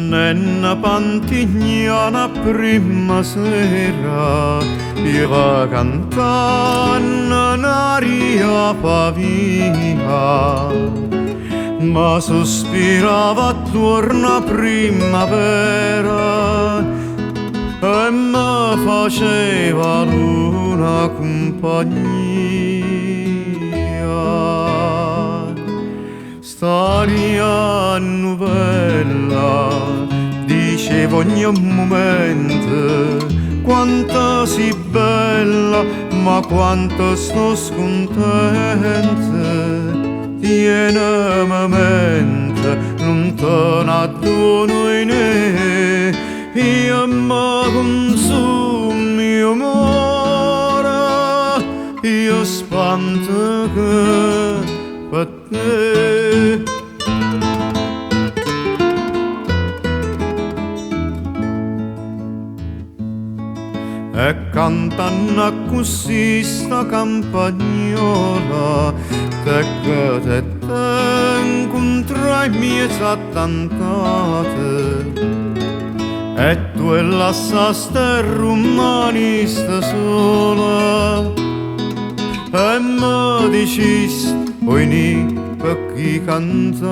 Scennenno p'Antignano a primma sera, Jeva cantanno n'aria p' 'a via, Ma suspirava attuorno 'a primmavera E me faceva 'a luna cumpagnia. St'aria nuvella diceva ogne mumento quanto si' bella, ma quanto sto scuntento. Tieneme mente, nun te n'adduone oi ne', io me cunsumo, io moro, io spanteco pe' te. E cantanno accussì 'sta campagnola, Tecchete e te 'ncuntrai 'mmiez' a tant'ate, E tu 'e lassaste e rummaniste sola, E me diciste, oi nì, pe' chi cantate?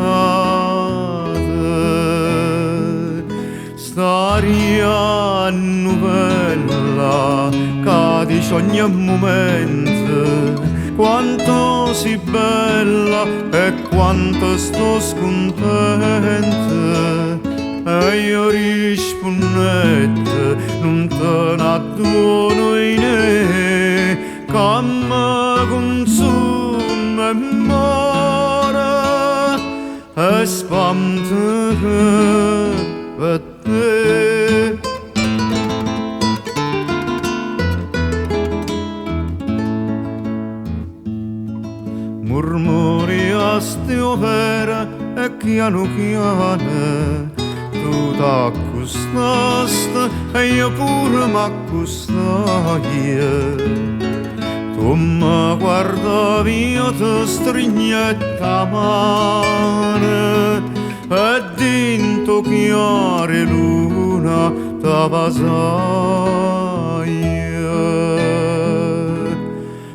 St'aria nuvella ca dice ogne mumento quanto si' bella e quanto sto scuntento. E io rispunnette, nun te n'adduone oi ne', ca me cunsumo e moro e spanteco pe' te. Murmuriaste overo e chianu chiano tu t'accustaste e io pure m'accustaie. Tu me guardavi, io te strignette 'a mano e dint' 'o chiaro 'e luna te vasaie.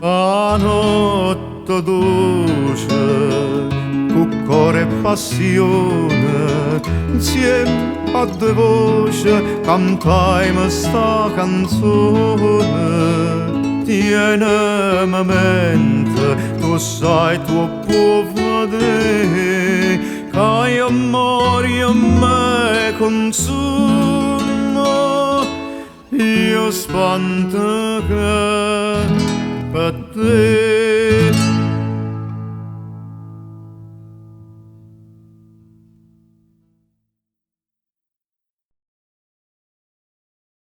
'A notte doce cu core e passione, 'nzieme a ddoje voce cantaimo 'sta canzone. Tieneme mente, tu 'o ssaje, tu 'o può vedè, ca io moro, io me cunsumo, io spanteco pe' te.